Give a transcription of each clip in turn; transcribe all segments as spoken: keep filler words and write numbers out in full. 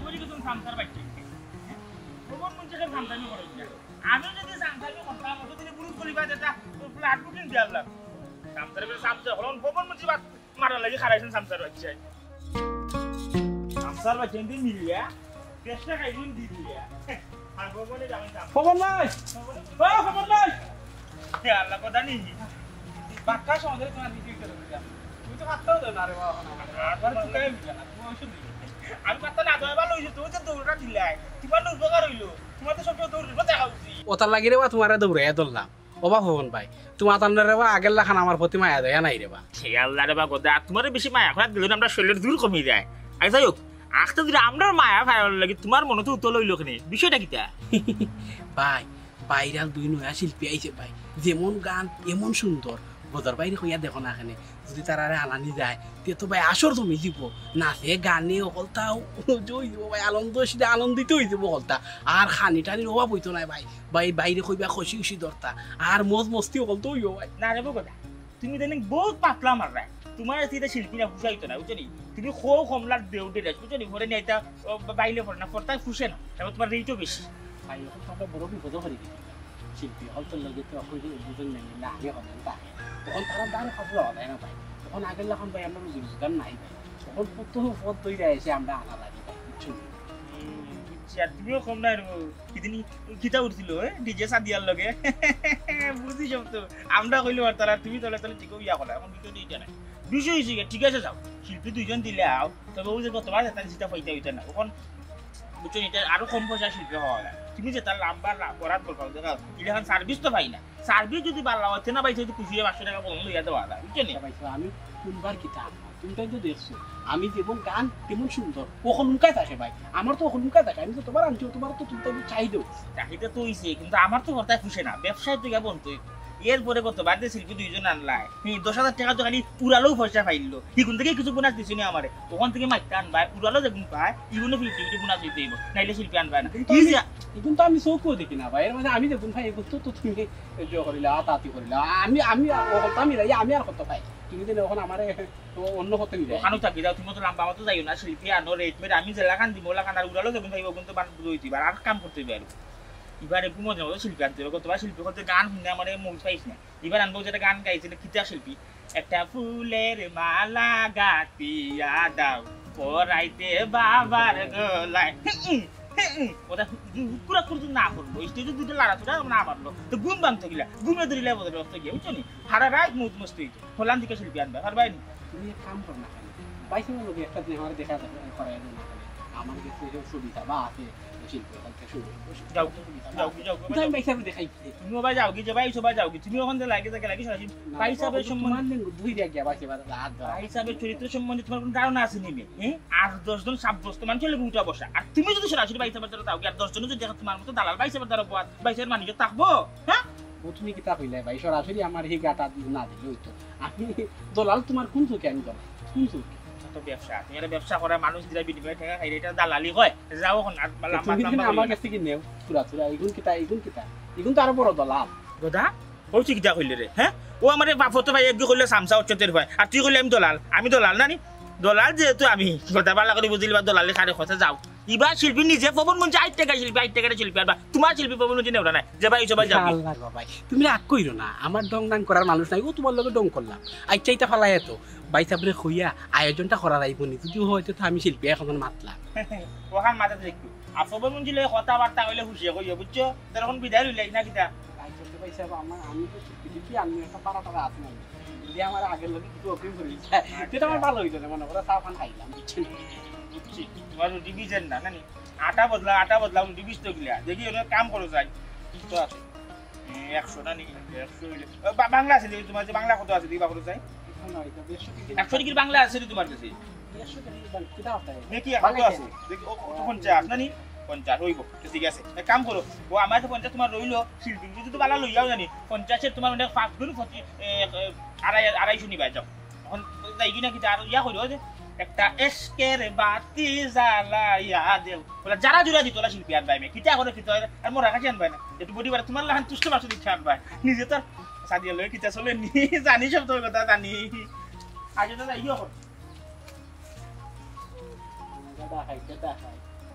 বুঝি কিছু সামসার বাচ্চা। খবর মঞ্চে কেউ সামসামি করে না। আমি যদি সামসামি করতাম, অত দিনে পুরুষ কলিবা যেটা, তো ফ্ল্যাট বুকিং দিয়ে আনলাম। সামসার করে সামসার হলাম, খবর মঞ্চে বাদ মারা লাগে, খারাইছেন সামসার বাচ্চা। সামসার বাচ্চা কিন্তু মিলিয়া, চেষ্টা খাইবেন দি দিয়া। আর খবর মনে যাবেন সামসার। খবর নাই। ও, খবর নাই। এ আল্লাহ, কথা নেই। বাক্কা সমাজে তোমার নিজে উত্তর দিলাম। তুমি তো পাত্তাও দেও না রে বাবা, এখন আমার। আর তোমার চুকাই মিলে না, তুমি ঔষধ দিবে। আমি পাত্তা না দেওয়া ভালো হইছে, তুমি তো দৌড়টা দিলাই। তোমার না উপকার হইলো, তোমার তো সবসময় দৌড় দেখা উচিত। ওটার লাগি রে বা তোমারে দৌড়াইয়া ধরলাম। ও বা ফবন ভাই, তোমার তান্ডা রে বা আগের লাখান আমার প্রতি মায়া দয়া নাই রে বা। হে আল্লাহ রে বা, কথা তোমার বেশি মায়া করাত গেলে না আমরা শরীরের জোর কমে যায়। আর যাই হোক, আখতা দিলে আমরা মায়া খাওয়ার লাগি তোমার মনে তো উতল হইলো কেনে, বিষয়টা কিতা? ভাই, বাইরাল দুই নয়া শিল্পী আইছে ভাই, যেমন গান এমন সুন্দর, বদর বাইরে কইয়া দেখো না এখানে, যদি তারারে আনানি যায় তে তো ভাই আসর জমি দিব, নাচে গানে হকলতা জয় দিব ভাই, আনন্দ সেটা আনন্দিত হয়ে দিব হকলতা। আর খানি টানির অভাব হইতো না ভাই, ভাই বাইরে কইবা খুশি খুশি দরতা, আর মজ মস্তি হকলতা হইব ভাই। না রে বউ কথা, তুমি জানি বহুত পাতলা মাররায়, তোমার এটা শিল্পী না ফুসাইতো না, বুঝছো নি? তুমি খো কমলার দেউটে যাস, বুঝছো নি? পরে নিয়ে এটা, ও, বা-, বাইলে পড়ে না, পড়তায় ফুসে না, এবং তোমার রেটও বেশি। ভাই, এখন তো আমরা বড় বিপদে পড়ে গেছি। শিল্পী হকলতর লগে তো এখন যে দুজন নেই, না আগে হবেন তা। তখন তারা দাঁড়ে খাসলে হবে না ভাই। তখন আগের লাখান ভাই আমরা রুজি রোজগার নাই ভাই। তখন কত পথ তৈরি এসে আমরা আনা লাগে ভাই, বুঝছো নি? হুম, বুঝছি। আর তুমিও কম নাই রে বউ। কিদিন কিতা উঠছিল, এ? ডিজে সাদিয়ার লগে। বুঝছি সব তো। আমরা কইলে পারতাম, আর তুমি তলে তলে ঠিকও ইয়া করো। এখন ভিডিও এইটা নাই। বিষয় হইছে গিয়া, ঠিক আছে, যাও। শিল্পী দুইজন দিলে আও। তবে ওই যে গতবার যেটা, সেটা পাইতে হইতো না। এখন বুঝছো, এটা আরো কম পয়সা শিল্পী হওয়া যায়। তুমি যেটা লাম্বা লা-, বরাত বলবা, দেখো, এটা এখন সার্ভিস তো পাই না। সার্ভিস যদি বাড়লা হইতে না পাইছে, যদি খুশি হয়ে পাঁচশো টাকা বলুন লইয়া দেওয়া যায়, বুঝছো নি? আচ্ছা ভাই, তো আমি কোনবার কিতা আনবো? তুমি তাই তো দেখছো, আমি যেমন গান তেমন সুন্দর, ও হলুমকায় থাকে ভাই, আমার তো হলুমকায় থাকে, আমি তো তোমার আনছি, তোমার তো তুমি তাই চাই দেও। চাহিদা তো হইছে, কিন্তু আমার তো হরতায় ফুসে না, ব্যবসায় তো গিয়া বন্ধ হইব। এরপরে কত বাদ দিয়ে শিল্পী দুইজন আনলায়, হুম, দশ হাজার টাকা তো খালি উড়ালেও পয়সা পাইলো, ইগুন থেকে কিছু বোনাস দিছে নি আমারে, ওখান থেকে মাইকটা আনবায়, উড়ালো যেগুন পায়, ইগুনে ফিফটি ফিফটি বোনাস হইতে হইব, নাইলে শিল্পী আনবায় না। কিন্তু কি আমি, যে কিন্তু আমি চোখও দেখি না ভাই, এর মাঝে আমি দেখুন ভাই, এগুন তো, তো তুমি এই যে করিলা, আতাআতি করিলা, আমি, আমি ও কথা মিলাই, আমি আর কত পাই? তুমি দিলে ওখানে আমারে তো অন্য কত মিলাই। ওখানেও থাকি যাও, তুমি তো লম্বা মতো যাইও না, শিল্পী আনো, রেট মেট, আমি যেলাখান দিব, ওলাখান আর উড়ালো যেগুন পাইব, ওগুন তো বান-, বুঝে হইতে হইব, আর কাম করতে হইব আর। এবার একটু মজা মতো শিল্পী আনতে হইব, কতবার শিল্পী করতে গান শুনে আমার এই মুড পাইস না। এবার আনবো যেটা গান গাইছে, এটা কিতা শিল্পী? একটা ফুলের মালা গাঁথিয়া দাও, পরাইতে বাবার গলায়। হুম, হুম, হুম। ওটা হুকুরা করতে না করলো, স্টেজে দুটো লাড়াচড়া না মারলো, তো ঘুম ভাঙতো গিলা, ঘুমে ধরিলে বোধ হতো গিয়া, বুঝছো নি? সারা রাত মৌজ মস্তি হইতো। হলান দিকে শিল্পী আনবে, পারবাই নি? তুমি এক কাম করো না কেন? ভাই সাহেবের লগে একটা দিন আমার দেখা যাবে, করাই দেবো না কেন? আমার কাছে যে সুবিধা বা আছে, শিল্পী হয়তো সুবিধা। যাও, যাও, যাও, যাও। কোথায় ভাই সাহেব দেখাই? তুমি ওবায় যাও কি, যে ভাই সবাই যাও কি? তুমি ওখান থেকে লাগে, থেকে লাগে, সরাসরি না, ভাই সাহেবের সম্বন্ধে তোমার লিঙ্গ ধুই দিয়া গিয়া ভাই সাহেব হাত ধরা। ভাই সাহেবের চরিত্র সম্বন্ধে তোমার কোনো ধারণা আছে নি? হ্যাঁ? আর দশ জন সাব্যস্ত মানুষের লোক উঠা বসা। আর তুমি যদি সরাসরি ভাই সাহেবের দ্বারা যাও কি, আর দশ জনে যদি দেখে তোমার মতো দালাল ভাই সাহেবের দ্বারা বদ, ভাই সাহেবের মানুষ থাকবো? হ্যাঁ? ও তুমি কিতা কইলে ভাই? সরাসরি আমার এই গাটা না দিলে হইতো। আমি দলাল তোমার কোন চোখে আমি দলাল? কোন চোখে? এটা তো ব্যবসা। তুমি একটা ব্যবসা করা মানুষ দিলা বিনিময়ে টাকা খাইলে এটা দালালি হয়। যাও এখন আর বালা তুমি মাতলাম কিন্তু না আমার কইলে। কাছ থেকে নেও, থুড়া থুড়া। ইগুন কিতা, ইগুন কিতা? ইগুন তো আরো বড় দলাল। দাদা, ও তুই কিতা কইলে রে? হ্যাঁ? ও আমারে বাপতো ভাই একগু কইলে সামসা হচ্ছে তোর ভাই। আর তুই কইলে আমি দলাল। আমি দলাল না নি? দলাল যেহেতু আমি, কথা বালা করে বুঝিলি বা দলালি কারে কথা যাও। ইবা শিল্পী নিজে পবন মঞ্চে আইট টাকা শিল্পী, আইট টাকার শিল্পী, আর বা তোমার শিল্পী পবন মঞ্চে নেওরা নাই। যে ভাই, সবাই যাও। আল্লাহ গো ভাই, তুমি রাগ কইরো না, আমার ডং ডাং করার মানুষ নাই, ও তোমার লগে ডং করলাম। আচ্ছা, এটা ফালাই এত, ভাই সাহেবরে কইয়া আয়োজনটা করা যাইব নি, যদি হয়তো তো আমি শিল্পী এখন মাতলাম। ওখান মাথাত রাখো। আর পবন মঞ্চে লগে কথাবার্তা কইলে খুশি কইও, বুঝছো? তোর এখন বিদায় লইলাই না কিতা? ভাই সাহেব, ভাই সাহেব, আমার, আমি তো শিল্পী টিল্পী, আমি একটা পাড়া টাড়া আছে না। যদি আমার আগের লগে কিছু অগ্রিম করে দিতে, সেটা আমার ভালো হইতো না, মনে করো চা পান খাইলাম, বুঝছেন? বুঝছি, তোমার রুটি ভিজের না, না নি? আটা বদলা, আটা বদলা, উল্টি বিশ তো গিলা। দেখি, ওনার কাম করো যাই। তো আছে। এ, একশো না নি? একশো হইলে। ও, বা-, বাংলা আছে দেখি তোমার, যে বাংলা কত আছে দেখি, বাকরো চাই। একশো না, এটা দেড়শো টাকা। একশো টাকার বাংলা আছে রে তোমার কাছে? দেড়শো টাকা বাংলা, কিতা আছে? দেখি, কত বাংলা আছে? আছে। দেখি, ও, কত, পঞ্চাশ না নি? পঞ্চাশ, হইব। তো ঠিক আছে। এক কাম করো, ও আমার তো পঞ্চাশ তোমার রইলো, শিল্পী যদি তো বালা লইয়াও জানি, পঞ্চাশের তোমার মানে পাঁচ গুণ পঁচিশ, এ, এ, আড়াই, আড়াইশো নিবা, যাও। এখন যাই কি না কিতা আর ইয়া কইলো যে একটা এশকের বাতি জ্বালাইয়া দেও। বলে যারা জুড়া দিত ওলা শিল্পী আনবায় মে। কিতা করে কিতা হয়? আর মোরা কাছে আনবায় না। একটু বডি বাড়া তোমার লাখান তুষ্ট বাসু দিচ্ছে আনবায়। নিজে তো আর সাদিয়া লয়ে কিতা চলে নি জানি সব তোর কথা জানি। আগে তো যাই এখন। দাদা খাই, দাদা খাই।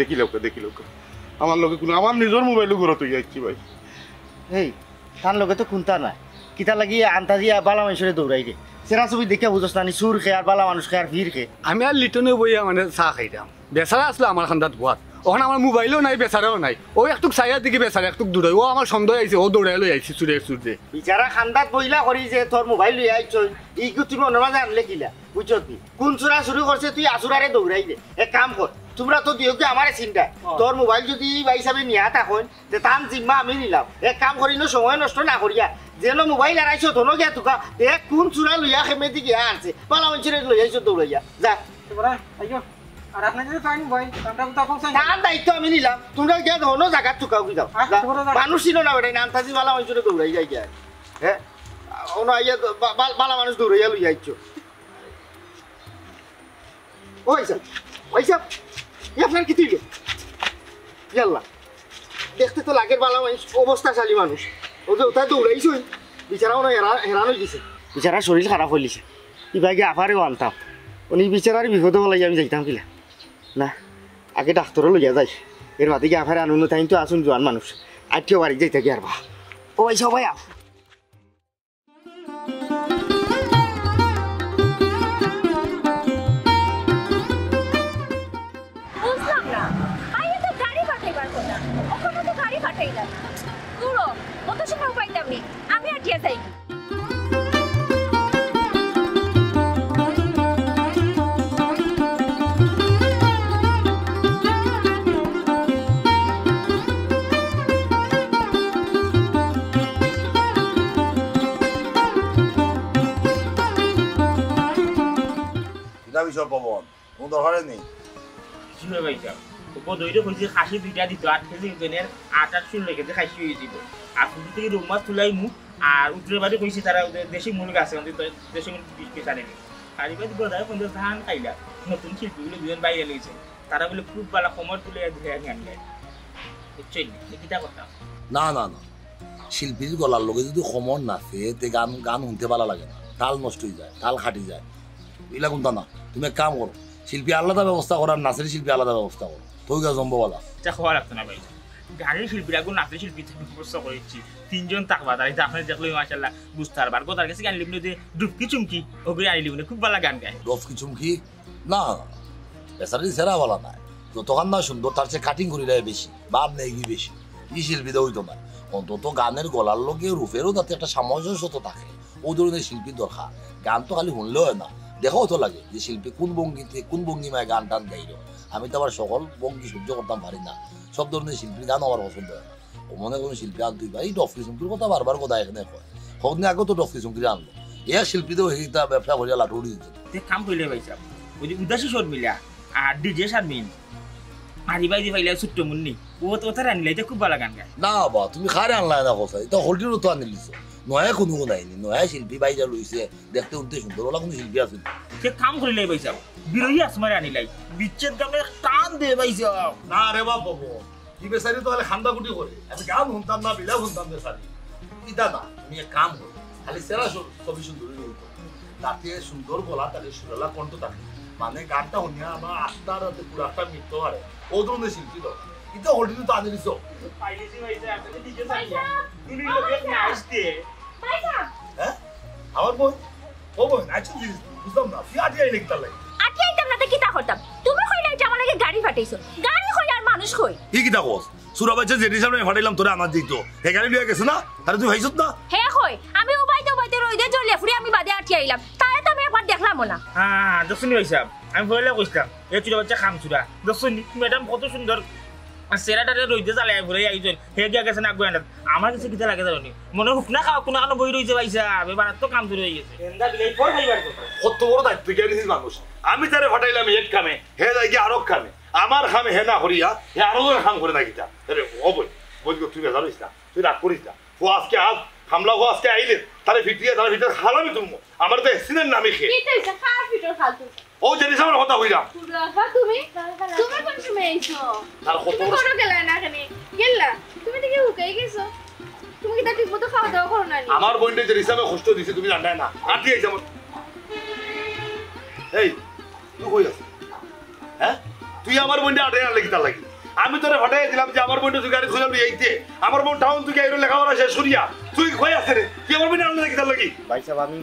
দেখিলাউক্কা, দেখিলাউক্কা। আমার লগে কুনু, আমার নিজর মোবাইলও ঘরো থইয়া আইছি ভাই। এই, তান লগে তো কুন্তা নাই। কিতার লাগি আন্তাজি বালা মানষরে দৌড়াইরে? চেরা ছবি দেখিয়া বুঝস না নি, চুর কে আর বালা মানুষ কে আর ফির কে? আমি আর লিটনে বইয়া মানে চা খাইরাম। বেচারা আছলো আমার কান্দাত বওয়াত। অখন আমার মোবাইলও নাই, বেচারাও নাই। অউ একটুক চাইয়া দেখি বেচারা একটুক দূরই। অউ আমার সন্দেহ আইছে, অউ দৌড়াইয়া লই আইছে চুরে চুরে। বেচারা কান্দাত বইলা করি যে তোর মোবাইল লইয়া আইছইন, ইগু তুই মনর মাঝে আনলে কিলা? বুঝছস নি? কুন চুরা চুরি করছে তুই আছুরারে দৌড়াইরে? এক কাম কর, তুমরা তো দুইওগু আমারে চিনরায়। অ। তোর মোবাইল যুদি ই ভাইসাবে নিয়া থাকইন, তে তান জিম্মা আমি নিলাম। এক কাম করি, ইনো সময় নষ্ট না করিয়া, যেন মোবাইল হারাইছস, হনো গিয়া তুকা, দেখ কুন চুরা লইয়া কেমনে দি গিয়া আনছে। বালা মানষরে লইয়া আইছস দৌড়াইয়া। যা। তোমরা আইও। আর আপনি যদি চাইন ভাই, আমরা কোথাও পৌঁছাই না। তান দায়িত্ব আমি নিলাম। তুমরা গিয়া হনো জাগাত তুকাও গি যাও। আহ, যা। তোমরা যা। মানুষ চিনো না বেটা, ইনো আন্তাজি বালা মানষরে দৌড়াই যায় গিয়া। হে? অনো আইয়া তো বা-, বা-, বালা মানুষ দৌড়াইয়া লইয়া আইছো। ও ভাইসাব, ভাইসাব, ই আপনার কিতা অইলো? ইয়াল্লা, দেখতে তো লাগের বালা মানুষ, অবস্থাশালী মানুষ। অউ যে অতায় দৌড়াইছইন, বেচারা অনো হেরা-, হেরান অইগেছে। বেচারার শরীর খারাপ অইলিছে। ইবায় গিয়া আফারেও আনতাম। অনো ই বেচারারে বিপদো ফালাইয়া আমি যাইতাম কিলা? না, আগে ডাক্তরো লইয়া যাই। এর বাদে গিয়া আফারে আনুম নে, তাইন তো আছইন জোয়ান মানুষ। আটিয়া বাড়িত যাইতা গিয়া আর বা। ও ভাইসাব, ভাইয়া। বুঝলাম না, আইয়া তো গাড়ি পাঠাইবার কথা, অখনো তো গাড়ি পাঠাইলা না। দূর, অত সময় পাইতাম নি, আমি আটিয়া যাই। কিতা বিষয় পবন? কোনো দরকারে নেই। জি ভাই, ভাইসাব। ও বদইরে কইছি খাসি দুইটা দিতো, আট কেজি ওজনের, আট আট ষোলো কেজি খাসি অইযিবো। আর ফুটু থাকি রৌ মাছ তুলাইমু, আর উত্তরে বাড়ি কইছি তারা ওদের দেশি মুরগ আছে, ওদের তো দেশি মুরগ বিশ পিস আনিনি। আর এবার বদায় বন্ধু ধান খাইলা, নতুন শিল্পীগুলো দুজন বাইরে লইছে, তারা বলে খুব ভালা কমর তুলে দিলে আমি আনলে। বুঝছেন? আমি কিতা করতাম? না, না, না। শিল্পীর গলার লগে যদি কমর নাচে, তে গান, গান হুনতে ভালা লাগে না, তাল নষ্ট অইযায়, তাল কাটি যায়। ইলা কুন্তা না, তুমি এক কাম করো, শিল্পী আলাদা ব্যবস্থা করো আর নাচের শিল্পী আলাদা ব্যবস্থা করো, তো গা জমবো বালা। ইটা কওয়া লাগতো না ভাই, গানের শিল্পীর আগে নাচের শিল্পী তো ব্যবস্থা করেছি, তিনজন থাকবা, তাই তো আপনি দেখলেই মাশাআল্লাহ বুঝতে পারবা। আর কথার কাছে গান লিখলে যে ডুবকি চুমকি, ওগুলি আনি লিখলে খুব ভালা গান গায়। ডফকি চুমকি? না, বেচারি চেহারা ভালা নায়, যতখান না সুন্দর, তার চেয়ে কাটিং করিলে বেশি, ভাব নেই কি বেশি, ই শিল্পীতে অইতো নায়। অন্তত গানের গলার লগে রূপেরও যাতে একটা সামঞ্জস্যতা থাকে। অউ ধরনের শিল্পীর দরকার। গান তো খালি হুনলে অয় না, দেখাও তো লাগে যে শিল্পী কোন ভঙ্গিতে, কোন ভঙ্গিমায় গান টান গাইলো। আমি তো আবার সকল ভঙ্গি সহ্য করতাম পারি না, সব ধরনের শিল্পীর গান আমার পছন্দ অয় না। অমনে কোনো শিল্পী আনতই বা, এই ডফকি চুমকির কথা বারবার কথা এখানে কয়। কতদিন আগেও তো ডফকি চুমকিরে আনলো। এ শিল্পী তো এইটা ব্যবসা করিয়া লাটুরি দিত। তে কাম করিলে ভাইসাব, ওই যে উদাসী শর্মিলা আর ডিজে শারমিন, আর ইবাই দি পাইলে ছোট্ট মুন্নি, ও তো ওতারে আনিলে, ইটা খুব ভালা গান গায়। না বা, তুমি কারে আনলায় না কথা, ইটা হলটিরও তো আনিলিছো। নয়া কোনো গুণ আইনি, নয়া শিল্পী বাইরে লইছে, দেখতে উঠতে সুন্দর, ওলা কোনো শিল্পী আছে না। তে কাম করিলে ভাইসাব, বিরহী আসমারে আনিলাই, বিচ্ছেদ গানে এক টান দে ভাইসাব। না রে বাপ, বাবু, ই বেচারি তো খালি কান্দাকুটি করে। আমি গান হুনতাম না, বিলাপ হুনতাম বেচারি। ইতা না, তুমি এক কাম করো, খালি সেরা স-, ছবি সুন্দরী নিয়ে তো। তাতে সুন্দর গলা থাকে, সুরেলা কণ্ঠ থাকে। মানে গানটা হুনিয়া আমার আত্মার হাতে পুরো একটা মৃত্যু হারে। ও ধরনের শিল্পী তো। ইতা হলটিরও তো আনি দিছো। পাইলিছি ভাইসাব, আপনি নিজে জানিয়া। ভাইসাব! তুমি লোকে নাচ দিয়ে। ভাইসাব! হ্যাঁ? আমার বই? ও বই, আচ্ছা, বুঝলাম না। তুই আটিয়া আইলে কিতার লাগি? আটিয়া আইতাম না, তে কিতা করতাম? তুমি কইলায় যে আমার লাগি গাড়ি পাঠাইছো। গাড়ি কই আর মানুষ কই? ই কিতা কস? চুরা বাইচ্চা যেটির সামনে ফাটাইলাম তোরে আনাত দিতো। হে গাড়ি লইয়া গেছে না? তারে তুই পাইছত না? হে কই? আমি উবাইতে উবাইতে রইদে জ্বলিয়া ফুড়ি আমি বাদে আটিয়া আইলাম। তারে তো আমি একবার দেখলামও না। হ্যাঁ, দেখছনি ভাইসাব? আমি পয়লা কইছিলাম, এ চুরা বাইচ্চা কাম চুরা। দেখছনি? ম্যাডাম কত সুন্দর। আর সেরাটারে রইদে জ্বালাইয়া ফুড়ি আইছইন। হে গিয়া গেছে না আগুয়ানাত। আমার কাছে কিতা লাগে জানো নি? মনে হুকনা খাওয়া কোনো কানো বই রইছে ভাইসাব। এবার তো কাম শুরু হয়ে গেছে। এন্দা বিলাই পর খাইবার কথা। কত বড় দায়িত্ব জ্ঞানী মানুষ। আমি তারে ফাটাইলাম এক কামে, হে যায় গিয়া আরক কামে। আমার কামে হে না করিয়া, হে আরো জনের কাম করে না কিতা? আরে ও বই, বই গো, তুই বেজার হইস না, তুই রাগ করিস না। ও আজকে আজ, হামলা ও আজকে আইলে, তারে ফিটিয়ে, তারে ফিটিয়ে হারামি তুমি। আমার তো এসিনের নামই খে। কিতা হইছে? কার ফিটর ফালতু? ও জেনিস আমার কথা কইলাম। পুরো আফা তুমি, তুমি কোন সময় আইছো? তার কত তুমি বড় করো গেলা না কেনে? গেলা? তুমি দেখি হুকাই গেছো। তুমি কিতা ঠিক মতো খাওয়া দাওয়া করো না নি? আমার বইনরে যে হিসাবে কষ্ট দিছে তুমি জানতায় না। আর দিয়ে যাবো। এই, তুই কই আছো? হ্যাঁ? তুই আমার বইনরে আটে আনলে কিতার লাগি? আমি তোরে পাঠাইয়া দিলাম যে আমার বইনরে তুই গাড়ি খুঁজা লই আইতে। আমার বইন টাউন থাকি আইলো লেখাপড়া শেষ করিয়া। তুই কই আছে রে? তুই আমার বইনরে আনলে কিতার লাগি? ভাই সাহেব, আমি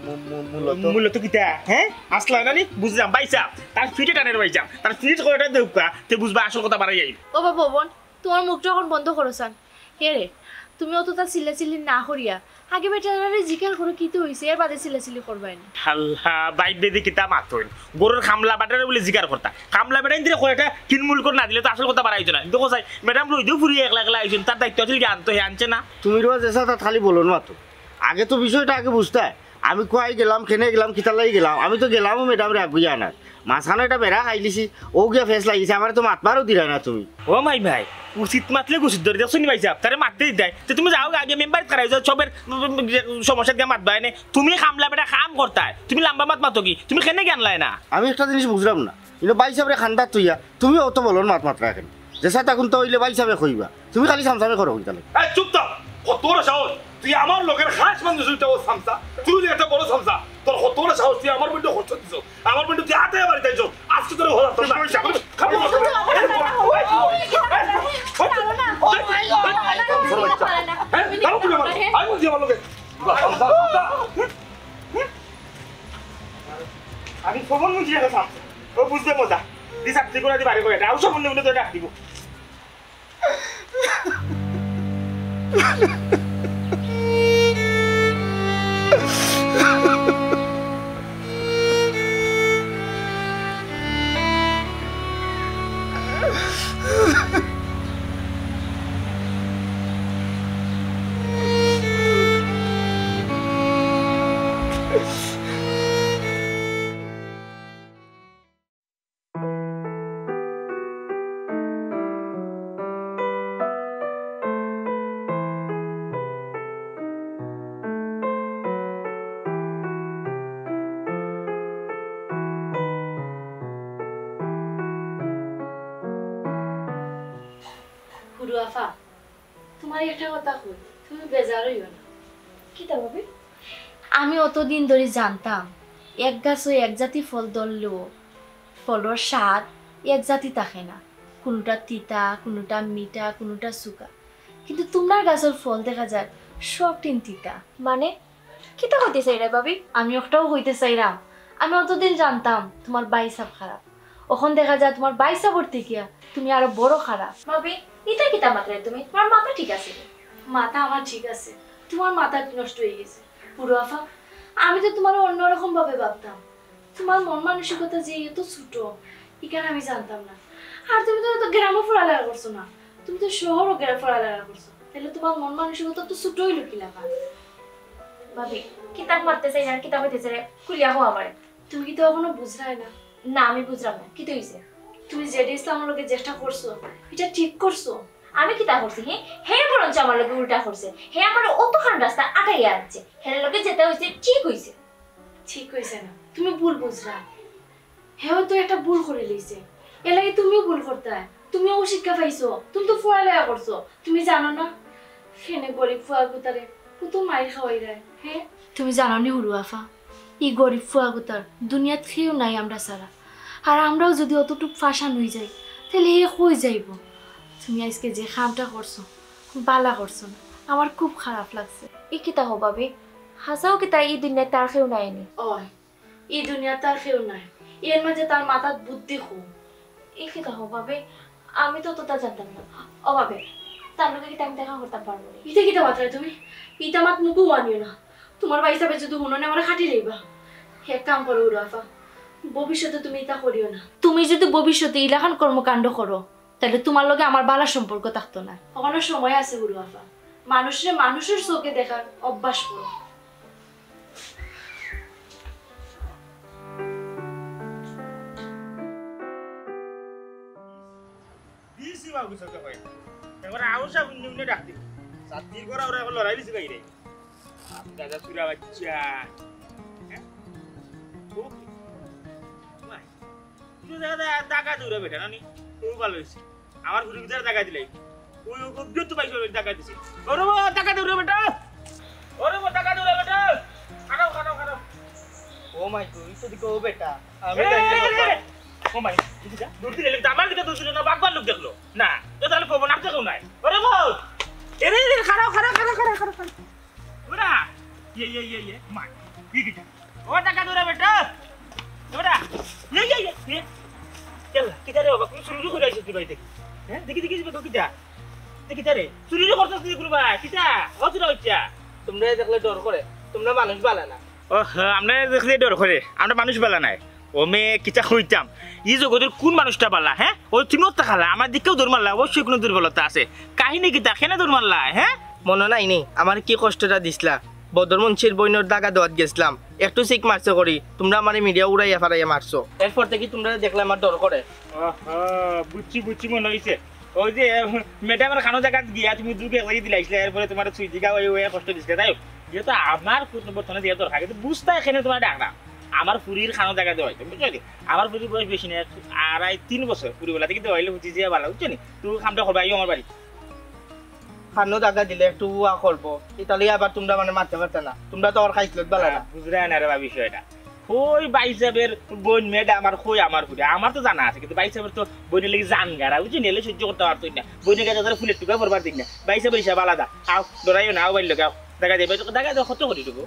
মূ-, মূ-, মূলত মূলত কিতা? হ্যাঁ? আসলা না নি? বুঝলাম, ভাই সাহেব। তার ফিটে টানের ভাই সাহেব। তার ফিট কয়টা দেউক্কা, তে বুঝবা আসল কথা বাড়াই আইব। ও বাবা, ও বোন, তোমার মুখটা এখন বন্ধ করো সান। হে রে, তুমি অতটা চিল্লাচিল্লি না করিয়া আগে বেটারে জিকার করো কিতা অইছে, এর বাদে চিল্লাচিল্লি করবায় নি। আল্লাহ, বাইবে দি কিতা মাতইন। গরুর কামলা বেটারে বলে জিকার করতা। কামলা বেটাইন দিলে কয়টা কিনমুল করে না দিলে তো আসল কথা বাড়াইতো না। দেখো চাই, ম্যাডাম রইদেও ফুরিয়ে একলা একলা আইছইন, তার দায়িত্ব আছিল কি আনতো, হে আনছে না। তুমি রোজ এসা তা খালি বলো না তো। আগে তো বিষয়টা আগে বুঝতায়। আমি কই গেলাম, কেনে গেলাম, কিতার লাগি গেলাম, আমি তো গেলামও ম্যাডামরে আগুইয়া আনার। মাঝখানো একটা বেড়া খাইলিছি, ও গিয়া ফেস লাগিছে, আমারে তো মাতবারও দিলা না তুমি। ও মাই ভাই, উচিত মাতলে গুছিত ধরি দেখছো নি ভাই সাহেব, তারে মাততে দিতায়। তে তুমি যাও আগে মেম্বারে খাড়াই যাও, সবের সমস্যা দিয়া মাতবায় নে। তুমি কামলা বেটা কাম করতায়, তুমি লাম্বা মাত মাতো কি? তুমি কেনে জ্ঞান লায় না? আমি একটা জিনিস বুঝলাম না, ইনো ভাই সাহেবরে খান্দাত থইয়া তুমি অত বলন মাত মাতরা কেনে? যেসা তা কুন্তা অইলে ভাই সাহেবে কইবা, তুমি খালি সামসামি করো কইতা লাগে। এই চুপ থাক, কত বড় সাহস! তুই আমার লগের খাস মানুষ, তুই তো সামসা, তুই যে একটা বড় সামসা, তোর কত বড় সাহস! তুই আমার বইনরে কষ্ট দিছস, আমার বইনরে তুই আটে বাড়িত আইছস, আজকে তোরে হলা তোর না। হ্যাঁ? দাঁড়াও তুমি আমার, আমি বলছি আমার লগে। আমি খবর বুঝি গেলাম। ও বুঝবে মজা। দি চাকরি করে দি বাড়ি করে। আউ সব মনে মনে তোরে ডাক দিব। হুরু আফা, তুমারে একটা কথা কই, তুমি বেজার অইও না। কিতা ভাবি? আমি অতদিন ধরি জানতাম, এক গাছো এক জাতি ফল ধরলেও ফলর স্বাদ এক জাতি থাকে না, কুনুটা তিতা, কুনুটা মিঠা, কুনুটা শুকা। কিন্তু তুমরার গাছর ফল দেখা যায় সবটিন তিতা। মানে, কিতা কইতে চাইরায় ভাবি? আমি একটাউ কইতে চাইরাম, আমি অতদিন জানতাম তুমার ভাইসাব খারাপ, অখন দেখা যায় তুমার ভাইসাবর থাকিয়া তুমি আরো বড় খারাপ। ভাবি, ইতা কিতা মাতরায় তুমি? তুমার মাথা ঠিক আছে নি? মাথা আমার ঠিক আছে, তুমার মাথা নষ্ট অইগেছে। হুরু আফা, আমি তো তুমারে অন্যরকম ভাবে ভাবতাম, তুমার মন মানসিকতা যে এত ছোট, ইখান আমি জানতাম না। আর তুমি তো, তো গ্রামো পড়ালেখা করছো না, তুমি তো শহরো গেরা পড়ালেখা করছো, তাইলে তুমার মন মানসিকতা তো ছোট অইলো কিলাখান? ভাবি, কিতা মাততে চাইরায় আর কিতা কইতে চাইরায়, খুলিয়া কও আমারে। তুমি কিতা অখনো বুঝরায় না? না, আমি বুঝরাম না। কিতা অইছে? তুমি জেডি ইসলামর লগে যেটা করছো, ইটা ঠিক করছো? আমি কিতা করছি, হে? হে বরঞ্চ আমার লগে উল্টা করছে। হে আমারে অতখান রাস্তা আটাইয়া আনছে। হের লগে যেটা অইছে, ঠিক অইছে। ঠিক অইছে না, তুমি ভুল বুঝরায়। হেও তো একটা ভুল করিলিছে, এরলাগি তুমিও ভুল করতায়। তুমিও শিক্ষা পাইছো, তুমি তো পড়ালেখা করছো, তুমি জানো না? কেনে গরিব ফুয়াগুতারে কত মাইর খাওয়াইরায়, হে? তুমি জানো নি হুরু আফা, ই গরিব ফুয়াগুতার দুনিয়াত কেউ নাই আমরা ছাড়া। আর আমরাও যুদি অতটুক ফাশান অইযাই, তাইলে হে কই যাইবো? তুমি আইজকে যে কামটা করছো, ভালা করছো না, আমার খুব খারাপ লাগছে। ই কিতা কও ভাবি, হাছাউ কিতা ই দুনিয়াত তার কেউ নাই নি? অয়, ই দুনিয়াত তার কেউ নাই, এর মাঝে তার মাথাত বুদ্ধি কম। ই কিতা কও ভাবি, আমি তো অততা জানতাম না। ও ভাবি, তার লগে কিতা আমি দেখা করতাম পারমু নি? ইতা কিতা মাতরায় তুমি? ইতা মাত মুখো আনিও না। তুমার ভাইসাবে যুদি হুনইন আমারে কাটিলাইবা। এক কাম করো হুরু আফা, ভবিষ্যতে তুমি ইতা করিও না। তুমি যুদি ভবিষ্যতে ইলাখান কর্মকাণ্ড করো, তাইলে তুমার লগে আমার ভালা সম্পর্ক থাকতো নায়। অখনো সময় আছে হুরু আফা, মানুষরে মানুষর চোখে দেখার অভ্যাস করো। দিছি বাবু চোখে কয়। এবার আউসা বুন্নি বুন্নি ডাক দিব। সাথী করা ওরা এখন লড়াই দিছি বাইরে। দাদা চুরা বাচ্চা। হ্যাঁ? ও কি? মাই। তুই দাদা টাকা দৌড়া বেটা না নি? ও ভালো হইছে। আমার ঘুরে ভিতরে টাকা দিলাই। ওই, ওই, ওই, বিরক্ত পাইছো, ওই টাকা দিছি। ওরে বাবা, টাকা দৌড়া বেটা। ওরে বাবা, টাকা দৌড়া বেটা। খারাপ, খারাপ, খারাপ। ও মাই গো, ই তো দেখো ও বেটা। আমি এ, যাইতে এ, এ, পারতাম। এ। ও মাই। দূর দিলে, আমার দিকে দূর দিলে না, বাগবার লোক দেখলো। না, তো তাহলে পবন আর দেখো নাই। ওরে বউ, এরে, এরে, খাড়াও, খাড়াও, খাড়াও, খাড়াও, খাড়াও, খাড়াও। ওরা, ইয়ে, ইয়ে, ইয়ে, ইয়ে, মা, কি, কি, কি? ও টাকা দৌড়া বেটা। ওরা, ইয়ে, ইয়ে, ইয়ে, ইয়ে। চল, কিতা রে বাবা, তুমি চুরি করে আইছো তুই বাড়ি থেকে? হ্যাঁ, দেখি, দেখি, দেখি, কিতা? দেখি, কিতা রে? চুরি করছস তুই করবা, কিতা? ও চুরা হইছা। তোমরা দেখলে ডর করে, তোমরা মানুষ বালা না। ও, আমরা দেখলে ডর করে, আমরা মানুষ বালা নাই। ও মে, কিতা কইতাম, ই জগতের কোন মানুষটা বালা, হ্যাঁ? ও তিমত খালা, আমার দিকেও দৌড় মারলা, অবশ্যই কোনো দুর্বলতা আছে। কাহিনী কিতা, কেনে দৌড় মারলা, হ্যাঁ? মনো নাই নি, আমার কি কষ্টটা দিছলা? বদর মুন্সির বইনর দাগা দেওয়াত গেছলাম, একটু চিক মারছে করি, তোমরা আমারে মিডিয়া উড়াইয়া ফারাইয়া মারছো। এরপর থেকে তোমরা দেখলে আমার ডর করে। আহা, বুঝছি, বুঝছি, মনে হইছে। ওই যে, ম্যাডামের খানো জাগাত গিয়া তুমি দুঃখ একলাই দিলাইছিলে, এরপরে তোমার সুই দিঘা ওই, ওই কষ্ট দিছিলে, তাই হোক। যেহেতু আমার বর্তমানে যে দরকার, কিন্তু বুঝতে এখানে তোমার ডাক না। আমার ফুরির খানো জাগা দেওয়া হইতো, বুঝছো নি? আমার ফুরির বয়স বেশি না, আড়াই, তিন বছর, ফুরি বেলা থেকে দেওয়া হইলে বুঝি যে ভালো, বুঝছো নি? তুই কামটা করবে, আইও আমার বাড়ি। খানো জাগা দিলে একটু উয়া করবো, ইতালি আবার তোমরা মানে মারতে পারতে না, তোমরা তো আর খাইছলত বালা না। বুঝলে না রে বা বিষয়টা। কই ভাই সাহেবের বইন ম্যাডাম আর কই আমার ফুরি, আমার তো জানা আছে, কিন্তু ভাই সাহেবের তো বইনের লাগি জান গারা, বুঝছো নি? এলে সহ্য করতে পারতো না, বইনের কাছে ধরে ফুলের টুকা পড়বার দিক না, ভাই সাহেব হিসাব আলাদা। আও, ডরাইও না, আও বাইর লোক, আও। দেখা যাবে, দেখা যাবে কত করি দেবো।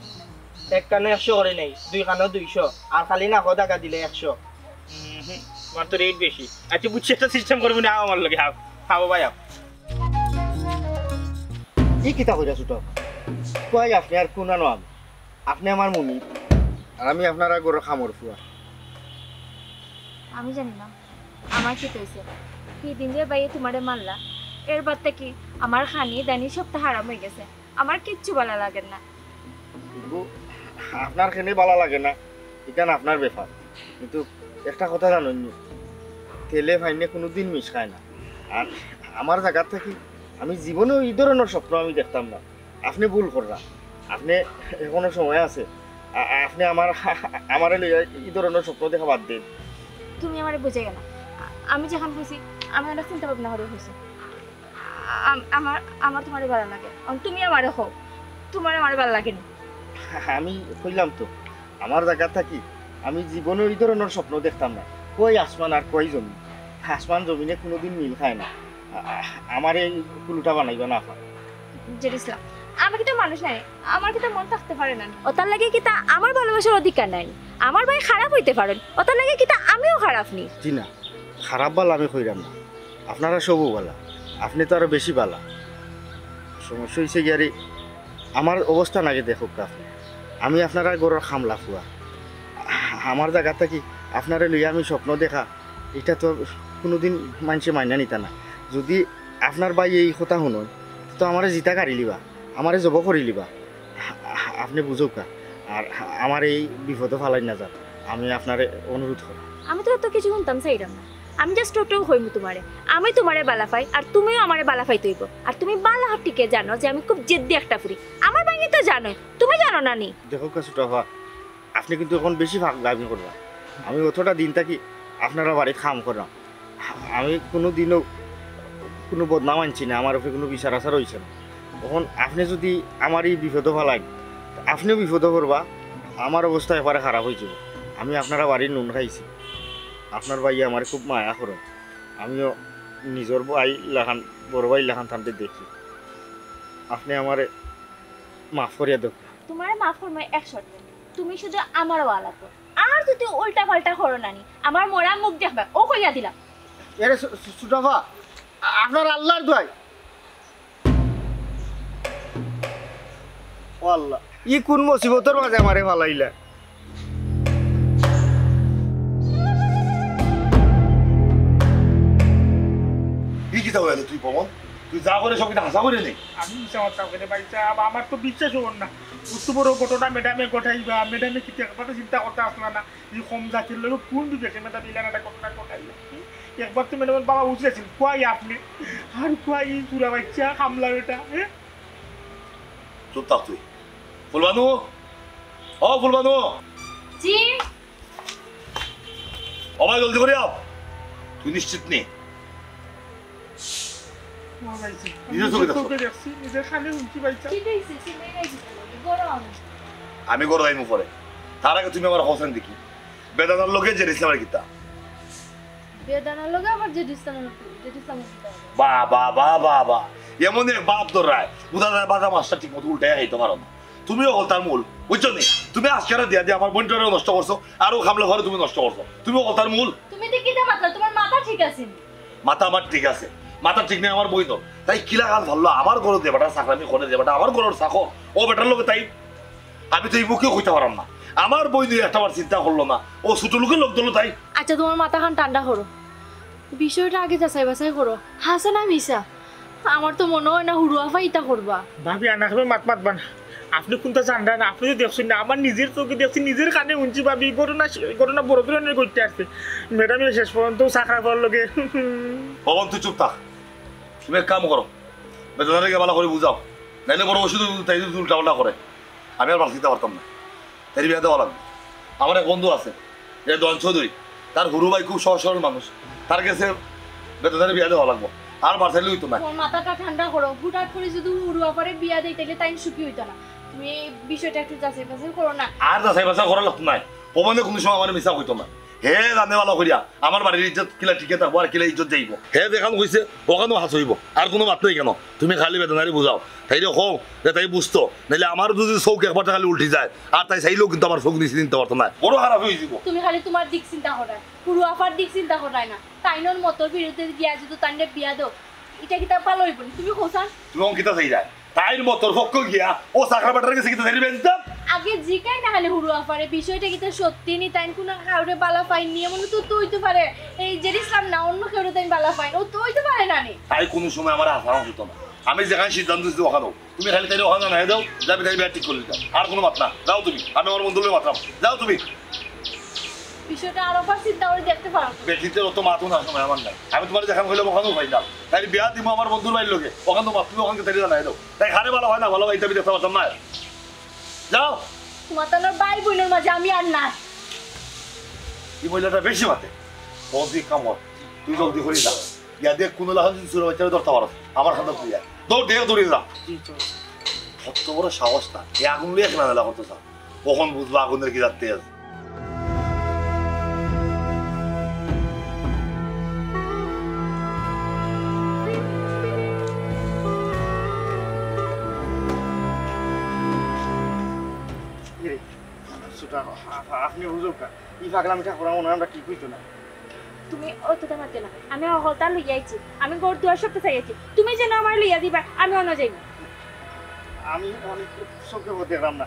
এক কানো একশো করে নেই, দুই কানো দুইশো, আর খালি না কো টাকা দিলে একশো। হুম, হুম, তোমার তো রেট বেশি। আচ্ছা, বুঝছি, একটা সিস্টেম করবো না, আও আমার লগে, আও, আও ভাই, আও। ই কিতা কইরা ছোট? কই আপনি আর কোন আনো আমি? আপনি আমার মুনি, আর আমি আপনারা গরু খামর ফুয়া। আমি জানি না আমার কি হইছে। কি দিন যে ভাইয়ে তোমারে মারলা, এর বাদ থেকে আমার খানি দানি সব তো হারাম হয়ে গেছে। আমার কিচ্ছু ভালো লাগে না। কিন্তু আপনার কেনে বালা লাগে না, ইখান আপনার ব্যাপার। কিন্তু একটা কথা জানেন নি, তেলে ফাইনে কোনোদিন মিশ খায় না। আর আমার জায়গা থেকে আমি জীবনেও এই ধরনের স্বপ্ন আমি দেখতাম না। আপনি ভুল কররা, আপনি এখনো সময় আছে। আ-, আপনি আমার, আমারে লইয়া এই ধরনের স্বপ্ন দেখা বাদ দেন। তুমি আমারে বুঝাইও না। আ-, আমি যেখান কইছি, আমি অনেক চিন্তা ভাবনা করে কইছি। আম-, আমার, আমার তোমারে ভালো লাগে। অন তুমি আমারে কও, তোমার আমারে ভালো লাগে নি? আমি কইলাম তো, আমার জায়গা থাকি আমি জীবনে ওই ধরনের স্বপ্ন দেখতাম না। কই আসমান আর কই জমিন, আসমান জমিনে কোনোদিন মিল খায় না। আ-, আ-, আমার এই কুলুটা বানাইবা না, আপা। জেড ইসলাম, আমি কিতা মানুষ নায়, আমার কিতা মন থাকতে পারে না? ওটার লাগে কিতা আমার ভালোবাসার অধিকার নাই? আমার ভাই খারাপ হইতে পারেন, ওটার লাগে কিতা আমিও খারাপ নি? জি না, খারাপ বালা আমি কইরাম না, আপনারা সবও বালা, আপনি তো আরো বেশি বালা। সমস্যা হইছে গিয়ারে, আমার অবস্থা নাগে দেখুক আপনি, আমি আপনারা ঘরর খামলা ফুয়া, আমার জায়গা থাকি আপনারে লইয়া আমি স্বপ্ন দেখা, এটা তো কোনোদিন মানষে মাইনা নিতা না। যদি আপনার ভাই এই কথা হুনইন, তো আমারে জিতা কাড়ি লিবা, আমারে জব করি লিবা। আপনি বুঝউক্কা, আর আমার এই বিপদো ফালাইন না যান, আমি আপনারে অনুরোধ করি। আমি তো এত কিছু হুনতাম চাইরাম না, আমি just ওটাও কইমু তোমারে, আমি তোমারে বালা পাই আর তুমিও আমারে বালা পাইতে হইব। আর তুমি বালা টিকে জানো যে আমি খুব জেদ্দি একটা ফুরি, আমার ভাইয়ে তো জানোই, তুমি জানো না নি? দেখো কা ছোট আপা, আপনি কিন্তু এখন বেশি ফাগলামি করবা। আমি অতটা দিন থাকি আপনারা বাড়িত কাম করলাম, আমি কোনো দিনও কোনো বদনাম আনছি না, আমার উপরে কোনো বিচার আচার হইছে না। এখন আপনি যদি আমার এই বিপদো ফালাইন, আপনিও বিপদো পড়বা, আমার অবস্থা একেবারে খারাপ হয়ে যাব। আমি আপনারা বাড়ির নুন খাইছি, আপনার ভাইয়ে আমারে খুব মায়া করেন, আমিও নিজর ভাই লাখান, বড় ভাই লাখান তানরে দেখি। আপনি আমারে মাফ করিয়া দেন। তোমারে মাফ করমু এক শর্তে, তুমি শুধু আমার ওয়ালাতো। আর যদি উল্টা পাল্টা করো নানি, আমার মরা মুখ দেখবা, ও কইয়া দিলাম। এরে সু-, সু-, সুটাফা, আ-, আপনার আল্লাহর দোয়াই। ও আল্লাহ, ই কোন মুসিবতর মাঝে আমারে ফালাইলা? ই কিতা হইলো তুই, পবন? তুই যা করে সব কিতা হাছা করে নি? আমি মিছা মাততাম কেনে ভাইসাব? আমার তো বিশ্বাস হওয়ার না। অত বড় ঘটনা ম্যাডামে ঘটাইবা, ম্যাডামে কিতা একবারও চিন্তা করতা আসলা না। ই কম জাতির লগে কোন বিবেকে ম্যাডাম ইলান একটা ঘটনা ঘটাইলা? একবার তো ম্যাডামের বাবা উঠে আছিল, কই আপনি? আর কই ই চুরা বাচ্চা, কামলা বেটা, হ্যাঁ? চুপ থাক তুই। ফুলবানু, ও ফুলবানু। জি। ও ভাই, জলদি করে আও। তুই নিশ্চিত নি? ও ভাই, জি। নিজের চোখে দেখো। চোখে দেখছি, নিজের কানে শুনছি ভাইসাব। কি হইছে? চিল্লাই নাই কিতা লাগে? গরম। আমি গরম আইমু পরে। তার আগে তুমি আমার হোসেন দেখি। বেদানার লগে জেনিস আমার কিতা? বেদানার লগে আবার জেড ইসলাম, জেড ইসলাম। বাহ, বাহ, বাহ, বাহ, বাহ। এমন এক বাপ ধরায়, বুঝা যায় বাজা মাছটা ঠিক মতো উল্টাইয়া খাইতে পারো না। তুমিও হকলতার মূল, বুঝছো নি? তুমি আজকে বিয়া দিয়া আমার বইনটারেও নষ্ট করছো, আরো খামলা ঘরে তুমি নষ্ট করছো। তুমিও হকলতার মূল। তুমি তো কিতা মাতলা, তুমার মাথা ঠিক আছে নি? মাথা আমার ঠিক আছে, মাথা ঠিক নাই আমার বইনর। তাই কিলা গাল ধরলো আমার ঘরো যে বেটা চাকরামি করে, যে বেটা আমার ঘরর চাকর, অউ বেটার লগে তাই আমি তো ই মুখে কইতাম পাররাম না। আমার বইনে একটা বার চিন্তা করলো না, অউ ছোট লোকের লোক ধরলো তাই। আচ্ছা, তুমার মাথাখান ঠান্ডা করো, বিষয়টা আগে যাচাই বাছাই করো, হাছা না মিছা। আমার তো মনো অয় না হুরু আফায় ইতা করবা। ভাবি, আনাকে মাত মাতবা না। আপনে কুন্তা জানরা না, আপনে তো দেখছইন না, আমার নিজর চউখে দেখছি, নিজর কানে হুনছি ভাবি, ঘটনা, ঘটনা বড় ধরনের ঘটিয়া আছে। ম্যাডামে শেষ পর্যন্ত চাকরার লগে। পবন, তুই চুপ থাক। তুমি এক কাম করো, বেদনারে গিয়া ভালা করি বুঝাও, নাইলে বড় অসুবিধা অইবো, তাই যদি উল্টা পাল্টা করে। আমি আর বাঁচিতে পারতাম না, তাইর বিয়া দেওয়া লাগবো। আমার এক বন্ধু আছে, এ দন চৌধুরী, তার হুরু ভাই খুব সহজ সরল মানুষ, তার গেছে বেদনারে বিয়া দেওয়া লাগবো, আর বাঁচাইলে অইতো না। তুমার মাথাটা ঠান্ডা করো, হুটহাট করি যদি হুরু আফারে বিয়া দেই, তাইলে তাইন সুখী অইতা না। তুমি এই বিষয়টা একটু যাচাই বাছাই করো না। আর যাচাই বাছাই করা লাগতো নায়, পবনে কুনু সময় আমারে মিছা কইতো না। হে জানে ভালা করিয়া আমার বাড়ির ইজ্জত কিলা টিকে থাকবো আর কিলা ইজ্জত যাইবো। হে যেখান কইছে অখানউ হাছা অইবো, আর কুনু মাত নাই কেনে। তুমি খালি বেদনারে বুঝাও, তাইরে কও যে তাই বুঝতো, নাইলে আমার যদি চউখ একবারটা খালি উল্টি যায়, আর তাই চাইলেও কিন্তু আমার চউখ নিচে নিতে পারতো না, বড় খারাপ অইযিবো। তুমি খালি তুমার দিক চিন্তা কররায়, হুরু আফার দিক চিন্তা কররায় না। তাইনর মতর বিরুদ্ধে গিয়া যদি তানরে বিয়া দেও, ইটা কিতা ভালা অইবো নি? তুমি কও চাইন। তুমি অখন কিতা চাইরায়? তাইর মতর পক্ষ গিয়া অউ চাকরা বেটার গেছে কিতা চাইরায় বিয়া দিতাম? আগে জিকাই না খালি হুরু আফারে, বিষয়টা কিতা সত্যি নি, তাইন কুনু কাউরে ভালা পাইন নি, এমন তো, তো অইতো পারে। এই জেড ইসলাম না, অন্য কেউরে তাইন ভালা পাইন, অউ তো অইতো পারে না নি। তাই কুনু সময় আমারে হাছা মাত কইতো না। আমি যেখান সিদ্ধান্ত দিছি অখানউ। তুমি খালি তাইরে অখান জানাই দেও, যাবি তাইর বিয়া ঠিক করি দিতাম। আর কুনু মাত না। যাও তুমি, আমি আমার বন্ধুর লগে মাতরাম। যাও তুমি। বিষয়টা আরোবার চিন্তা করি দেখতে পারো। বেটিন্তর অত মাত হুনার সময় আমার নাই। আমি তুমারে যেখান কইলাম অখানউ পাইলাম। তাইর বিয়া দিমু আমার বন্ধুর ভাইর লগে। অখান তো মাত, তুমি অখানকে তাইরে জানাই দেও। তাই কারে ভালা পায় না ভালা পায় ইতা আমি দেখতাম পারতাম না। যাও। তুমার তো আমার ভাই বইনর মাঝে আমি আর না। ই মহিলাটা বেশি মাতে। বন্ধু, এক কাম কর, তুই জলদি করি যা। গিয়া দেখ কুনু লাখান যদি চুরর বাইচ্চারে ধরতা পারস, আমার খান্দাত তুই আয়। দৌড় দে, দৌড়ি যা। জি, চল। অত বড় সাহস তার, এ আগুন লইয়া খেলাধুলা করতো চায়। কখন বুঝবো আগুনের কি জাত তেজ। আপনে বুঝউক্কা, ই পাগলামিটা করা মনে অয় আমরা ঠিক অইতো না। তুমি অততা মাতিও না, আমি হকলতা লইয়া আইছি, আমি ঘর দুয়ার সবতা ছাড়ি আইছি, তুমি যেন আমারে লইয়া দিবায়, আমি অনো যাইমু। আমি অনেক চউখে পথ দেখরাম না,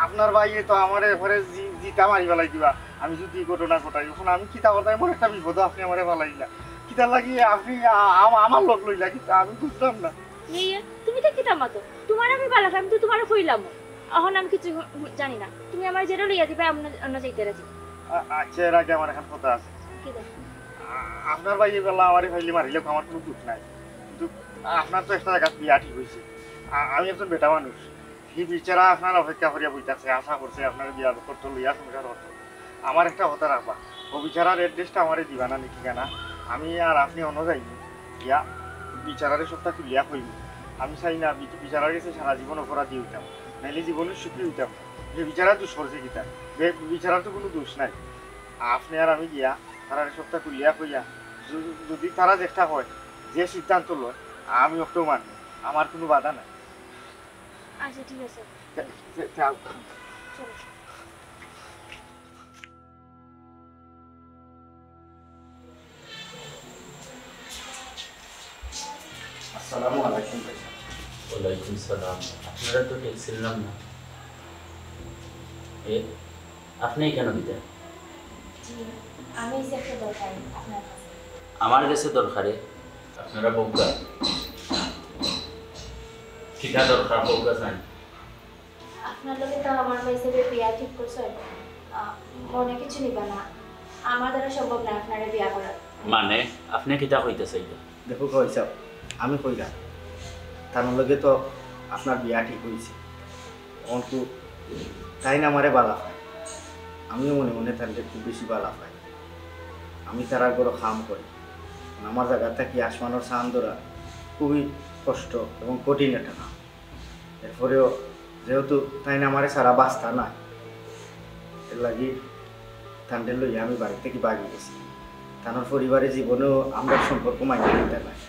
আপনার ভাইয়ে তো আমারে একবারে জি-, জিতা মারি ফালাই দিবা। আমি যদি ই ঘটনা ঘটাই, অখন আমি কিতা করতাম, এমন একটা বিপদো আপনে আমারে ফালাই দিলা। কিতার লাগি আপনে আ-, আ-, আমার লগ লইলা, কিতা আমি বুঝলাম না। ইয়ে, ইয়ে, তুমি ইতা কিতা মাতো? তুমারে আমি ভালা পাই, আমি তো তুমারে কইলাম। অখন আমি কিচ্ছু জানি না। তুমি আমারে যেনো লইয়া দিবায়, আমি অনো যাইতে রাজি। আ-, আচ্ছা, এর আগে আমার একখান কথা আছে। কিতা? আ-, আপনার ভাইয়ে বেলা আমারে ফাইলে মারিলেও আমার কুনু দুখ নাই, কিন্তু আপনার তো একটা জাগাত বিয়া ঠিক অইছে। আ-, আমি একজন বেটা মানুষ, হি বেচারা আপনার অপেক্ষা করিয়া বই থাকছে, আশা করছে আপনার বিয়া করতো, লইয়া সংসার করতো। আমার একটা কথা রাখবা, অউ বেচারার address টা আমারে দিবা না নি ঠিকানা, আমি আর আপনে অনো যাইমু, গিয়া বেচারারে সবতা খুলিয়া কইমু। আমি চাই না বি-, বেচারার গেছে সারা জীবন অপরাধী অইতাম, নাইলে জীবনে সুখী অইতাম না। যে বেচারা দুষ করছে কিতা, বে-, বেচারার তো কুনু দুষ নাই। আপনে আর আমি গিয়া তারারে সবতা খুলিয়া কইয়া, যু-, যদি তারা যেটা কয়, যে সিদ্ধান্ত লয়, আমি অটাউ মানমু, আমার কুনু বাধা নাই। আচ্ছা, ঠিক আছে। তে-, তে-, তে আও। চলো। আসসালামু আলাইকুম ভাইসাব। ওয়ালাইকুম সালাম। আপনারে তো ঠিক চিনলাম না। এ, আপনে কেন দিতা? জি, আমি এই যে একটা দরকারে আপনার কাছে। আমার গেছে দরকারে? আপনারা বউকা। কিতা দরকার বউকা চাইন? আপনার লগে তো আমার ভাইসাবে বিয়া ঠিক করছইন। আহ, মনে কিছু নিবা না। আমার দ্বারা সম্ভব না আপনারে বিয়া করার। মানে, আপনে কিতা কইতা চাইলা? দেখউক্কা ভাইসাব, আমি কইরাম, তান লগে তো আপনার বিয়া ঠিক অইছে। অখন তো তাইন আমারে বালা পায়, আমিও মনে মনে তানরে খুব বেশি বালা পাই। আমি তারার ঘরো কাম করি। আমার জাগা থাকি আসমানর চান ধরা খুবই কষ্ট এবং কঠিন একটা কাম। এরপরেও যেহেতু তাইন আমারে ছাড়া বাঁচতা নায়, এরলাগি তানরে লইয়া আমি বাড়ি থাকি ভাগি গেছি। তানর পরিবারে জীবনেও আমরার সম্পর্ক মাইনা নিতা নায়।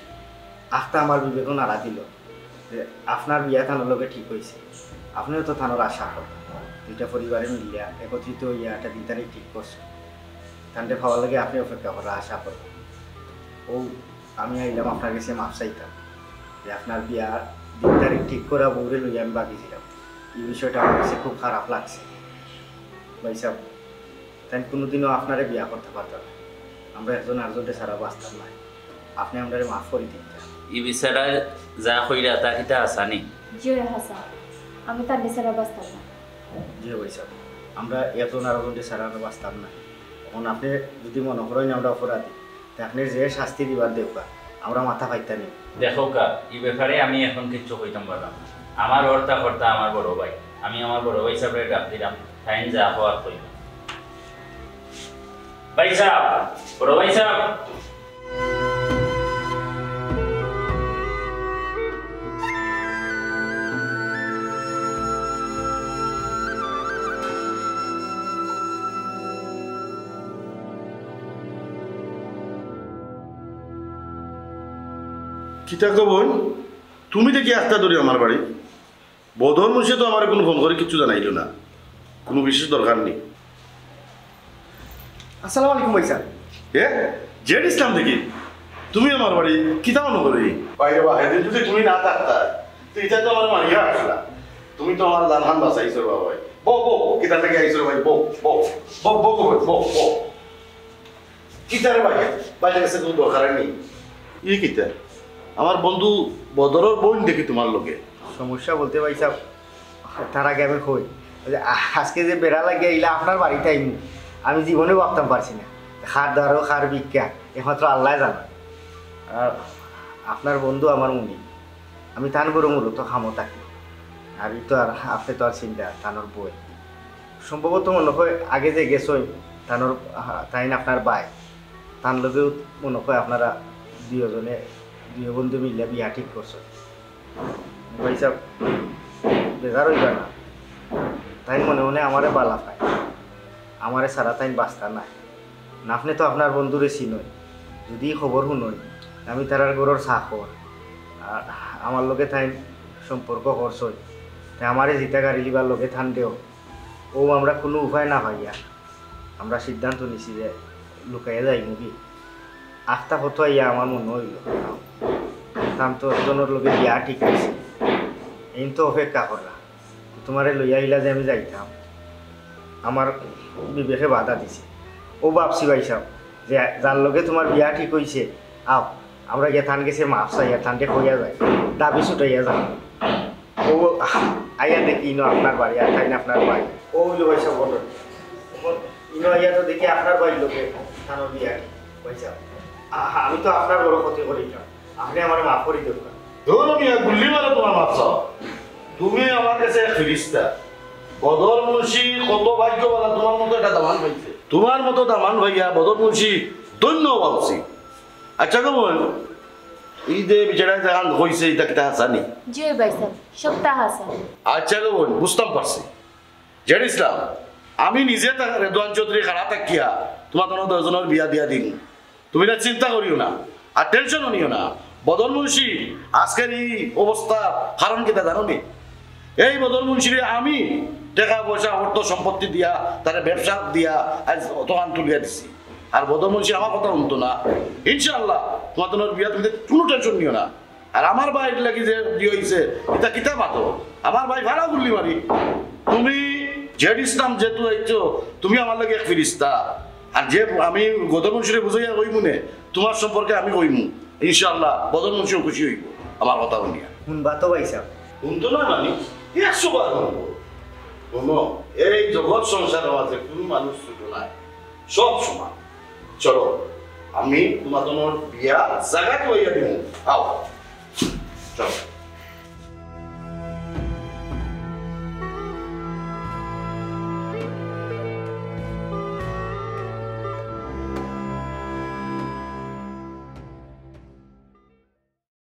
আখতা আমার বিবেকও নাড়া দিল যে আপনার বিয়া তানর লগে ঠিক অইছে। আপনেও তো তানর আশা করইন। দুইটা পরিবারে মিলিয়া একত্রিত অইয়া একটা দিন তারিখ ঠিক করছইন। তানরে পাওয়ার লাগি আপনে অপেক্ষা কররা, আশা কররা। অউ আমি আইলাম আপনার গেছে মাফ চাইতাম যে আপনার বিয়ার দিন তারিখ ঠিক করা বউরে লইয়া আমি বাগিছিলাম। এই বিষয়টা আমার গেছে খুব খারাপ লাগছে। ভাইসাব, তাইন কুনুদিনও আপনারে বিয়া করতা পারতা নায়। আমরা একজন আরজনরে ছাড়া বাঁচতাম নায়। আপনে আমরারে মাফ করি দিন। ই বিচারা যা কইরা তা কিতা হাছা নি? জি অয় হাছা, আমি তানরে ছাড়া বাঁচতাম নায়। জি অয় ভাইসাব, আমরা একজন আরজনরে ছাড়া আমরা বাঁচতাম নায়। অখন আপনে যুদি মনো করইন আমরা অপরাধী, তে আপনে যে শাস্তি দিবার দেউক্কা, আমরা মাথা ফাইতা নি। দেখউক্কা, ই ব্যাপারে আমি অখন কিচ্ছু কইতাম পারলাম না। আমার অর্তা কর্তা আমার বড় ভাই, আমি আমার বড় ভাইসাবরে ডাক দিলাম, তাইন যা কওয়ার কইবা। ভাইসাব, বড় ভাইসাব। কিতা গো বইন, তুমি দেখি আখতা ধরি আমার বাড়ি। বদর মুন্সি তো আমারে কুনু ফোন করি কিচ্ছু জানাইলো না, কুনু বিশেষ দরকার নি। আসসালামু আলাইকুম ভাইসাব। এ, জেড ইসলাম দেখি, তুমি আমার বাড়ি, কিতা মনো করি? বাইরে বা, হেদিন যুদি তুমি না থাকতা, তো ইতা তো আমারে মারিয়া আসলা। তুমি তো আমার জানহান বাঁচাইছো বাবা। বউ, বউ, কিতা লাগি আইছো রে ভাই? বউ, বউ, বউ, বউ, বউ, বউ, বউ। কিতা রে ভাই? বাইরে গেছে কুনু দরকার নি। ই কিতা? আমার বন্ধু বদরর বইন দেখি তুমার লগে। সমস্যা বলতে ভাইসাব, তার আগে আমি কই, ওই যে আ-, আজকে যে বেড়া লাগিয়া ইলা আপনার বাড়িত আইমু, আমি জীবনে ভাবতাম পারছি না। কার দ্বারো, কার ভিক্ষা, একমাত্র আল্লায় জানে। আর আপনার বন্ধু আমার মুনি, আমি তান ঘরো মূলত কামো থাকি। আর ই তো আর, আপনে তো আর চিনরা, তানর বইন। সম্ভবত মনো কয় আগে যে গেছইন, তানর, আ, তাইন আপনার ভাই, তান লগেউ মনো কয় আপনারা দুইওজনে, দুইও বন্ধু মিলিয়া বিয়া ঠিক করছইন। ভাইসাব, বেজার অইবা না। তাইন মনে মনে আমারে বালা পায়। আমারে ছাড়া তাইন বাঁচতা নায়। না, আপনে তো আপনার বন্ধুরে চিনইন। যুদি খবর হুনইন, আমি তারার ঘরর চাকর। আর আমার লগে তাইন সম্পর্ক করছইন। তে আমারে জিতা গাড়ি লিবার লগে তান দেও। অউ আমরা কুনু উপায় না পাইয়া আমরা সিদ্ধান্ত নিছি যে লুকাইয়া যাইমুগি। আখতা ফটো আইয়া আমার মনো অইলো, তান তো একজনর লগে বিয়া ঠিক অইছে, এইন তো অপেক্ষা কররা। তুমারে লইয়া ইলা যে আমি যাইতাম, আমার বিবেকে বাধা দিছে। অউ ভাবছি ভাইসাব, যে যার লগে তুমার বিয়া ঠিক অইছে, আও, আমরা গিয়া তান গেছে মাফ চাইয়া, তানরে কইয়া যাই, দাবি ছুটাইয়া যাই। অউ আইয়া দেখি ইনো আপনার বাড়ি, আর তাইন আপনার ভাই। অউ অইলো ভাইসাব ঘটনা। অখন ইনো আইয়া তো দেখি আপনার ভাইর লগে তানর বিয়া ঠিক, ভাইসাব। আ-, আমি তো আপনার বড় ক্ষতি করিলাম, আপনে আমারে মাফ করি দেউক্কা। ধুর মিয়া, গুল্লি মারো তুমার মাফ চাও। তুমি আমার গেছে এক ফিরিস্তা। বদর মুন্সি কত ভাগ্যবালা, তুমার মতো একটা দামান পাইছে। তুমার মতো দামান পাইয়া বদর মুন্সি ধন্য অওয়া উচিত। আচ্ছা গো বইন, ই যে বিচারা যেখান কইছে, ইতা কিতা হাছা নি? জি অয় ভাইসাব, সবতা হাছা। আচ্ছা গো বইন, বুঝতাম পারছি। জেড ইসলাম, আমি নিজে তা-, রেদওয়ান চৌধুরী খাড়া থাকিয়া তুমার দুইওজনর বিয়া দিয়া দিমু। তুমি ইতা চিন্তা করিও না, আর টেনশনও নিও না। বদর মুন্সি আজকের ই অবস্থার কারণ কিতা জানো নি? এই বদর মুন্সিরে আমি টেকা পয়সা অর্থ সম্পত্তি দিয়া, তারে ব্যবসা দিয়া আইজ অতখান তুলিয়া দিছি। আর বদর মুন্সি আমার কথা হুনতো না। ইনশাআল্লাহ, তুমার দুইওজনর বিয়া, তুমি কুনু টেনশন নিও না। আর আমার ভাইর লাগি যে বিয়া অইছে, ইতা কিতা মাতো? আমার ভাই ভালা গুল্লি মারি। তুমি জেড ইসলাম যেহেতু আইছো, তুমি আমার লাগি এক ফিরিস্তা। আর যে আমি বদর মুন্সিরে বুঝাইয়া কইমু নে, তুমার সম্পর্কে আমি কইমু। ইনশাআল্লাহ, বদর মুন্সিও খুশি অইবো আমার কথা হুনিয়া। হুনবা তো ভাইসাব? হুনতো না মানে? একশো বার হুনবো। হুনো, এই জগৎ সংসারর মাঝে কুনু মানুষ ছোট নায়। সব সমান। চলো, আমি তুমার দুইওজনর বিয়া জাগাত লইয়া দিমু। আও।